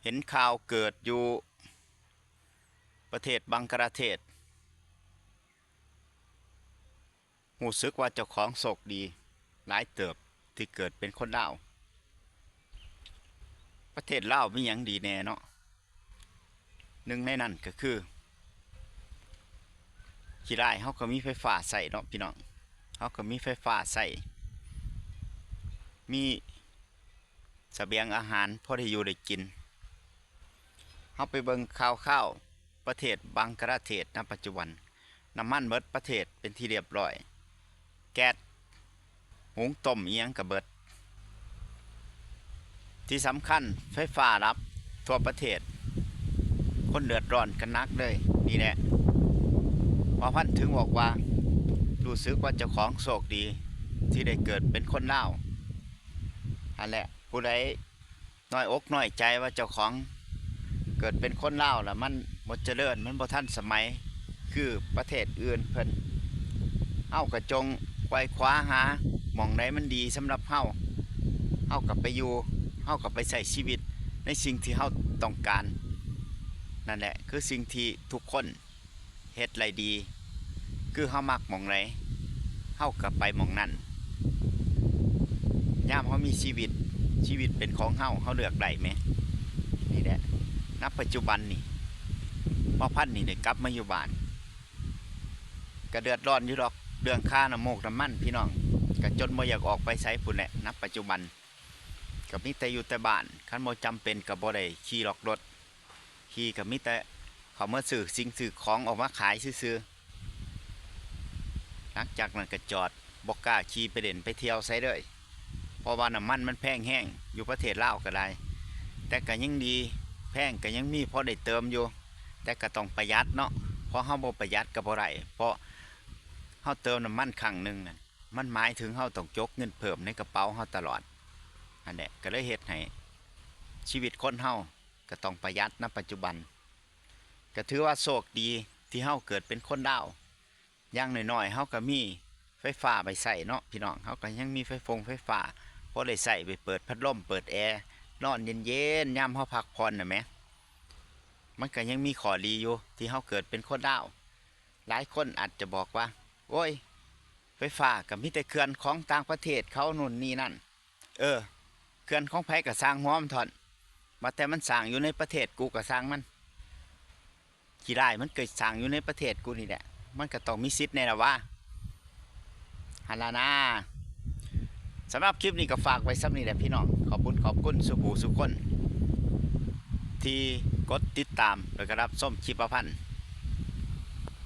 ເຫັນຂ່າວເກີດຢູ່ປະເທດບັງກະລາເທດ, ຮູ້ສຶກວ່າເຈົ້າຂອງໂຊກດີຫຼາຍເຕີບທີ່ເກີດເປັນຄົນລາວ. ປະເທດລາວມີຫຍັງດີແດ່ເນາະ? ໜຶ່ງໃນນັ້ນກໍຄື ຂີ້ລ້າຍເຮົາກໍມີໄຟຟ້າໃຊ້ເນາະພີ່ນ້ອງ, ເຮົາກໍມີໄຟຟ້າໃຊ້, ມີສະບຽງອາຫານພໍໄດ້ຢູ່ໄດ້ກິນ. ເຮົາໄປເບິ່ງຂ່າວຄາວປະເທດບັງກະລາເທດນະປັດຈຸບັນ, ນ້ຳມັນເບິດປະເທດເປັນທີ່ລຽບຮ້ອຍ, ແກັດ ຫຸງຕົ້ມອີ່ຫຍັງກໍເບິດ. ທີ່ສຳຄັນໄຟຟ້າດັບທົ່ວປະເທດ, ຄົນເດືອດຮ້ອນກັນໜັກເລີຍ. ນີ້ແຫຼະ ບ່າວພັນເຖິງບອກວ່າ ຮູ້ສຶກວ່າເຈົ້າຂອງໂຊກດີທີ່ໄດ້ເກີດເປັນຄົນລາວ. ຫັ້ນແຫຼະ ຜູ້ໃດນ້ອຍອົກນ້ອຍໃຈວ່າເຈົ້າຂອງເກີດເປັນຄົນລາວລະມັນບໍ່ຈະເລີນ, ມັນບໍ່ທັນສະໄໝ ຄືປະເທດອື່ນເພິ່ນ. ເຮົາກໍຈົ່ງໄຂວ່ຄວ້າຫາໝ່ອງໃດມັນດີສຳລັບເຮົາ, ເຮົາກໍໄປຢູ່, ເຮົາກໍໄປໃຊ້ຊີວິດໃນສິ່ງທີ່ເຮົາຕ້ອງການ. ນັ້ນແຫຼະຄືສິ່ງທີ່ທຸກຄົນເຮັດໄດ້ດີ, ຄືເຮົາມັກໝ່ອງໃດ ເຮົາກໍໄປໝ່ອງນັ້ນ. ຍາມເຮົາມີຊີວິດ, ຊີວິດເປັນຂອງເຮົາ, ເຮົາເລືອກໄດ້ແມ. ນີ້ແຫຼະ ນະປັດຈຸບັນນີ້ ພໍ່ພັນນີ້ໄດ້ກັບມາຢູ່ບ້ານ, ກະເດືອດຮ້ອນຢູ່ດອກເລື່ອງຄ່ານ້ຳມູກນ້ຳມັນພີ່ນ້ອງ, ກະຈົນບໍ່ຢາກອອກໄປໃສພຸ້ນແຫຼະ. ນະປັດຈຸບັນກະມີແຕ່ຢູ່ແຕ່ບ້ານ, ຄັນບໍ່ຈຳເປັນກະບໍ່ໄດ້ຂີ່ລັອກລົດ, ຂີ່ກະມີແຕ່ເຂົ້າມາຊື້ສິ່ງຊື້ຂອງອອກມາຂາຍຊື່ໆ. ຫຼັງຈາກນັ້ນກະຈອດ, ບໍ່ກ້າຂີ່ໄປຫຼິ້ນໄປທ່ຽວໃສເລີຍ, ເພາະວ່ານ້ຳມັນມັນແພງແຮງ, ຢູ່ປະເທດລາວກໍໄດ້ ແຕ່ກໍຍັງດີ, ແພງກໍຍັງມີພໍໄດ້ເຕີມຢູ່, ແຕ່ກໍຕ້ອງປະຢັດເນາະ, ເພາະເຮົາບໍ່ປະຢັດກໍບໍ່ໄດ້, ເພາະເຮົາເຕີມນ້ຳມັນຄັ້ງໜຶ່ງນັ້ນ ມັນໝາຍເຖິງເຮົາຕ້ອງຈົກເງິນເພີ່ມໃນກະເປົາເຮົາຕະຫຼອດ. ຫັ້ນແຫຼະ ກໍເລີຍເຮັດໃຫ້ຊີວິດຄົນເຮົາກໍຕ້ອງປະຢັດນະປັດຈຸບັນ. ກໍຖືວ່າໂຊກດີທີ່ເຮົາເກີດເປັນຄົນລາວ, ຢ່າງໜ້ອຍໆເຮົາກໍມີໄຟຟ້າໄປໃຊ້ເນາະພີ່ນ້ອງ, ເຮົາກໍຍັງມີໄຟຟົງໄຟຟ້າພໍໄດ້ໃຊ້, ໄປເປີດພັດລົມເປີດແອນອນເຢັນໆ ຍາມເຮົາພັກຜ່ອນນະແມ. ມັນກໍຍັງມີຂໍ້ດີຢູ່ທີ່ເຮົາເກີດເປັນຄົນລາວ. ຫຼາຍຄົນອາດຈະບອກວ່າ ໂອ້ຍ ໄຟຟ້າກໍມີແຕ່ເຂື່ອນຂອງຕ່າງປະເທດເຂົາ ໂນ່ນນີ້ນັ້ນ. ເອີ ເຂື່ອນຂອງໃຜກໍຊ່າງຫົວມັນເຖາະ, ວ່າແຕ່ມັນສ້າງຢູ່ໃນປະເທດກູກໍຊ່າງມັນ, ຂີ້ລ້າຍມັນກໍສ້າງຢູ່ໃນປະເທດກູນີ້ແຫຼະ, ມັນກໍຕ້ອງມີສິດແດ່ລະວະ. ຫັ້ນລະນາ. ສຳລັບຄລິບນີ້ກໍຝາກໄວ້ສ່ຳນີ້ແຫຼະພີ່ນ້ອງ, ຂອບບຸນຂອບຄຸນສູ່ຜູ້ສູ່ຄົນທີ່ກົດຕິດຕາມ ແລ້ວກໍຮັບຊົມຄລິບປະພັນ